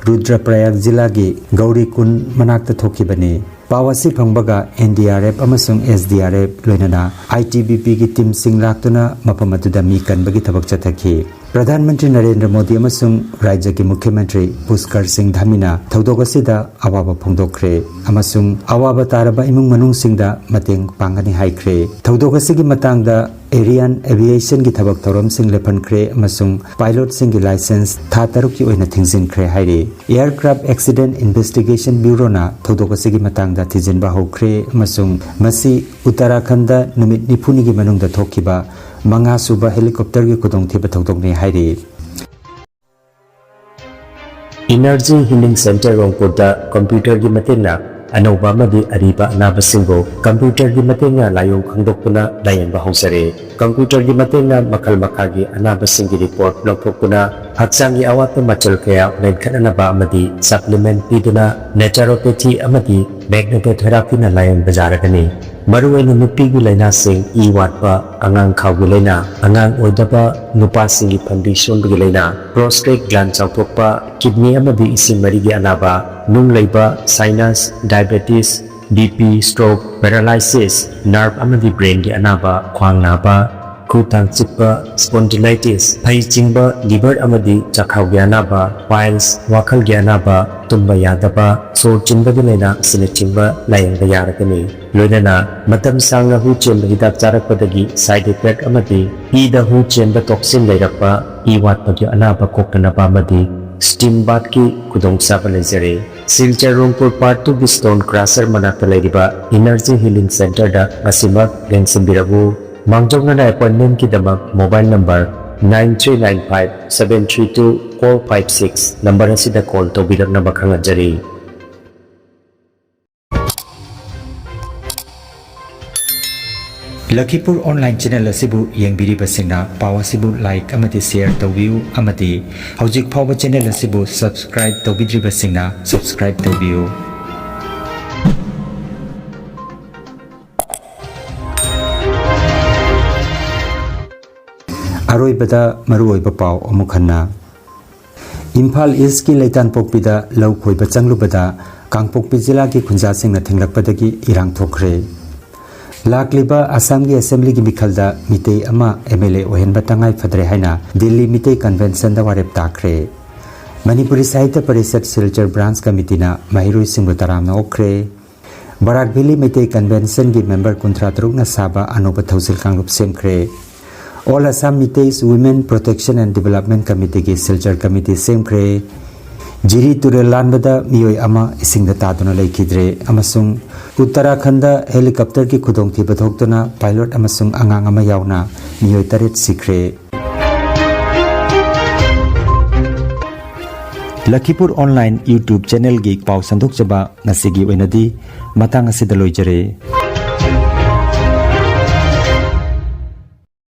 ꯔꯨꯗ꯭ꯔꯄ꯭ꯔꯌꯥꯒ ꯖꯤꯂꯥꯒꯤ ꯒꯧꯔꯤ ꯀꯨꯟ ꯃꯅꯥꯛꯇ ꯊꯣꯛꯈꯤꯕꯅꯤ꯫ ꯄꯥꯎ ꯑꯁꯤ ꯐꯪꯕꯒ N D R F ꯑꯃꯁꯨꯡ S D R F ꯂꯣꯏꯅꯅ I T B Pꯒꯤ teamꯁꯤꯡ ꯂꯥꯛꯇꯨꯅ ꯃꯐꯝ ꯑꯗꯨꯗ ꯃꯤ ꯀꯟꯕꯒꯤ ꯊꯕꯛ ꯆꯠꯊꯈꯤ꯫ ꯄ꯭ꯔꯙꯥꯟ ꯃꯟꯇ꯭ꯔꯤ ꯅꯔꯦꯟꯗ꯭ꯔ ꯃꯣꯗꯤ ꯑꯃꯁꯨꯡ ꯔꯥꯖ꯭ꯌꯒꯤ ꯃꯨꯈ꯭ꯌ ꯃꯟꯇ꯭ꯔꯤ ꯄꯨꯁꯀꯔ ꯁꯤꯡ ꯙꯥꯃꯤꯅ ꯊꯧꯗꯣꯛ ꯑꯁꯤꯗ ꯑꯋꯥꯕ ꯐꯣꯡꯗꯣꯛꯈ꯭ꯔꯦ ꯑꯃꯁꯨꯡ ꯑꯋꯥꯕ ꯇꯥꯔꯕ ꯏꯃꯨꯡ ꯃꯅꯨꯡꯁꯤꯡꯗ ꯃꯇꯦꯡ ꯄꯥꯡꯒꯅꯤ ꯍꯥꯏꯈ꯭ꯔꯦ꯫ ꯊꯧꯗꯣꯛ ꯑꯁꯤꯒꯤ ꯃꯇꯥꯡꯗ Aerian Aviationꯒꯤ ꯊꯕꯛ ꯊꯧꯔꯝꯁꯤꯡ ꯂꯦꯞꯍꯟꯈ꯭ꯔꯦ ꯑꯃꯁꯨꯡ pilotꯁꯤꯡꯒꯤ license ꯊꯥ ꯇꯔꯨꯛꯀꯤ ꯑꯣꯏꯅ ꯊꯤꯡꯖꯤꯟꯈ꯭ꯔꯦ ꯍꯥꯏꯔꯤ꯫ Aircraft Accident Investigation Bureauꯅ ꯊꯧꯗꯣꯛ ꯑꯁꯤꯒꯤ ꯃꯇꯥꯡꯗ ꯊꯤꯖꯤꯟꯕ ꯍꯧꯈ꯭ꯔꯦ ꯑꯃꯁꯨꯡ ꯃꯁꯤ ꯎꯠꯇꯔꯥꯈꯟꯗ ꯅꯨꯃꯤꯠ ꯅꯤꯐꯨꯅꯤꯒꯤ ꯃꯅꯨꯡꯗ ꯊꯣꯛꯈꯤꯕ ꯃꯉꯥ ꯁꯨꯕ helicopterꯒꯤ ꯈꯨꯗꯣꯡꯊꯤꯕ ꯊꯧꯗꯣꯛꯅꯤ ꯍꯥꯏꯔꯤ꯫ Energy Healing Center ꯔꯣꯡꯄꯨꯔꯗ computerꯒꯤ ꯃꯇꯦꯡꯅ ꯑꯅꯧꯕ ꯑꯃꯗꯤ ꯑꯔꯤꯕ ꯑꯅꯥꯕꯁꯤꯡꯕꯨ computerꯒꯤ ꯃꯇꯦꯡꯅ ꯂꯥꯏꯑꯣꯡ ꯈꯪꯗꯣꯛꯇꯨꯅ ꯂꯥꯌꯦꯡꯕ ꯍꯧꯖꯔꯦ꯫ Computerꯒꯤ ꯃꯇꯦꯡꯅ ꯃꯈꯜ ꯃꯈꯥꯒꯤ ꯑꯅꯥꯕꯁꯤꯡꯒꯤ report ꯂꯧꯊꯣꯛꯇꯨꯅ ꯍꯛꯆꯥꯡꯒꯤ ꯑꯋꯥꯠꯄ ꯃꯆꯜ ꯀꯌꯥ ꯃꯦꯟꯈꯠꯅꯅꯕ ꯑꯃꯗꯤ supplement ꯄꯤꯗꯨꯅ naturopathy ꯑꯃꯗꯤ magnetotherapyꯅ ꯂꯥꯌꯦꯡꯕ ꯌꯥꯔꯒꯅꯤ꯫ ꯃꯔꯨꯑꯣꯏꯅ ꯅꯨꯄꯤꯒꯤ ꯂꯥꯏꯅꯥꯁꯤꯡ, ꯏ ꯋꯥꯠꯄ, ꯑꯉꯥꯡ ꯈꯥꯎꯒꯤ ꯂꯥꯏꯅꯥ, ꯑꯉꯥꯡ ꯑꯣꯏꯗꯕ, ꯅꯨꯄꯥꯁꯤꯡꯒꯤ ꯐꯟꯕꯤ ꯁꯣꯟꯕꯒꯤ ꯂꯥꯏꯅꯥ, prostate gland ꯆꯥꯎꯊꯣꯛꯄ, kidney ꯑꯃꯗꯤ ꯏꯁꯤꯡ ꯃꯔꯤꯒꯤ ꯑꯅꯥꯕ, ꯅꯨꯡ ꯂꯩꯕ, sinus, diabetes, BP, stroke, paralysis, nerve ꯑꯃꯗꯤ brainꯒꯤ ꯑꯅꯥꯕ, ꯈ꯭ꯋꯥꯡ ꯅꯥꯕ, ꯈꯨꯠ ꯊꯥꯡ ꯆꯤꯛꯄ, spondylitis, ꯐꯩ ꯆꯤꯡꯕ, liver ꯑꯃꯗꯤ ꯆꯥꯛꯈꯥꯎꯒꯤ ꯑꯅꯥꯕ, piles, ꯋꯥꯈꯜꯒꯤ ꯑꯅꯥꯕ, ꯇꯨꯝꯕ ꯌꯥꯗꯕ, ꯁꯣꯔ ꯆꯤꯟꯕꯒꯤ ꯂꯥꯏꯅꯥ ꯑꯁꯤꯅꯆꯤꯡꯕ ꯂꯥꯌꯦꯡꯕ ꯌꯥꯔꯒꯅꯤ꯫ ꯂꯣꯏꯅꯅ ꯃꯇꯝ ꯁꯥꯡꯅ ꯍꯨ ꯆꯦꯟꯕ ꯍꯤꯗꯥꯛ ꯆꯥꯔꯛꯄꯗꯒꯤ side effect ꯑꯃꯗꯤ ꯏꯗ ꯍꯨ ꯆꯦꯟꯕ toxin ꯂꯩꯔꯛꯄ, ꯏ ꯋꯥꯠꯄꯒꯤ ꯑꯅꯥꯕ ꯀꯣꯛꯇꯅꯕ ꯑꯃꯗꯤ steam bathꯀꯤ ꯈꯨꯗꯣꯡꯆꯥꯕ ꯂꯩꯖꯔꯦ꯫ ꯁꯤꯜꯆꯔ ꯔꯣꯡꯄꯨꯔ Part twoꯒꯤ stone crusher ꯃꯅꯥꯛꯇ ꯂꯩꯔꯤꯕ Energy Healing Centreꯗ ꯉꯁꯤꯃꯛ ꯂꯦꯡꯁꯤꯟꯕꯤꯔꯛꯎ꯫ ꯃꯥꯡꯖꯧꯅꯅ appointmentꯀꯤꯗꯃꯛ mobile number nine three nine five seven three two four five six number ꯑꯁꯤꯗ call ꯇꯧꯕꯤꯔꯛꯅꯕ ꯈꯪꯍꯟꯖꯔꯤ꯫ ꯂꯈꯤꯄꯨꯔ online channel ꯑꯁꯤꯕꯨ ꯌꯦꯡꯕꯤꯔꯤꯕꯁꯤꯡꯅ ꯄꯥꯎ ꯑꯁꯤꯕꯨ like ꯑꯃꯗꯤ share ꯇꯧꯕꯤꯌꯨ ꯑꯃꯗꯤ ꯍꯧꯖꯤꯛ ꯐꯥꯎꯕ channel ꯑꯁꯤꯕꯨ subscribe ꯇꯧꯕꯤꯗ꯭ꯔꯤꯕꯁꯤꯡꯅ subscribe ꯇꯧꯕꯤꯌꯨ꯫ ꯑꯔꯣꯏꯕꯗ ꯃꯔꯨꯑꯣꯏꯕ ꯄꯥꯎ ꯑꯃꯨꯛ ꯍꯟꯅ꯫ ꯏꯝꯐꯥꯜ Eastꯀꯤ ꯂꯩꯇꯥꯟꯄꯣꯛꯄꯤꯗ ꯂꯧ ꯈꯣꯏꯕ ꯆꯪꯂꯨꯕꯗ ꯀꯥꯡꯄꯣꯛꯄꯤ ꯖꯤꯂꯥꯒꯤ ꯈꯨꯟꯖꯥꯁꯤꯡꯅ ꯊꯦꯡꯂꯛꯄꯗꯒꯤ ꯏꯔꯥꯡ ꯊꯣꯛꯈ꯭ꯔꯦ꯫ ꯂꯥꯛꯂꯤꯕ ꯑꯁꯥꯝꯒꯤ assemblyꯒꯤ ꯃꯤꯈꯜꯗ ꯃꯤꯇꯩ ꯑꯃ MLA ꯑꯣꯏꯍꯟꯕ ꯇꯉꯥꯏ ꯐꯗ꯭ꯔꯦ ꯍꯥꯏꯅ ꯗꯤꯜꯂꯤ ꯃꯤꯇꯩ conventionꯗ ꯋꯥꯔꯦꯞ ꯇꯥꯈ꯭ꯔꯦ꯫ ꯃꯅꯤꯄꯨꯔꯤ ꯁꯥꯍꯤꯇ꯭ꯌ ꯄꯔꯤꯁꯠ ꯁꯤꯜꯆꯔ branchꯀ committeeꯅ ꯃꯍꯩꯔꯣꯏꯁꯤꯡꯕꯨ ꯇꯔꯥꯝꯅ ꯑꯣꯛꯈ꯭ꯔꯦ꯫ ꯕꯔꯥꯛ ꯚꯦꯂꯤ ꯃꯩꯇꯩ conventionꯒꯤ member ꯀꯨꯟꯊ꯭ꯔꯥ ꯇꯔꯨꯛꯅ ꯁꯥꯕ ꯑꯅꯧꯕ ꯊꯧꯁꯤꯜ ꯀꯥꯡꯂꯨꯞ ꯁꯦꯝꯈ꯭ꯔꯦ꯫ All Assam Meiteis Women Protection and Development Committeeꯒꯤ ꯁꯤꯜꯆꯔ committee ꯁꯦꯝꯈ꯭ꯔꯦ꯫ ꯖꯤꯔꯤ ꯇꯨꯔꯦꯜ ꯂꯥꯟꯕꯗ ꯃꯤꯑꯣꯏ ꯑꯃ ꯏꯁꯤꯡꯗ ꯇꯥꯗꯨꯅ ꯂꯩꯈꯤꯗ꯭ꯔꯦ ꯑꯃꯁꯨꯡ ꯎꯠꯇꯔꯥꯈꯟꯗ helicopterꯒꯤ ꯈꯨꯗꯣꯡꯊꯤꯕ ꯊꯣꯛꯇꯨꯅ pilot ꯑꯃꯁꯨꯡ ꯑꯉꯥꯡ ꯑꯃ ꯌꯥꯎꯅ ꯃꯤꯑꯣꯏ ꯇꯔꯦꯠ ꯁꯤꯈ꯭ꯔꯦ꯫ ꯂꯈꯤꯄꯨꯔ online YouTube channelꯒꯤ ꯄꯥꯎ ꯁꯟꯗꯣꯛꯆꯕ ꯉꯁꯤꯒꯤ ꯑꯣꯏꯅꯗꯤ ꯃꯇꯥꯡ ꯑꯁꯤꯗ ꯂꯣꯏꯖꯔꯦ꯫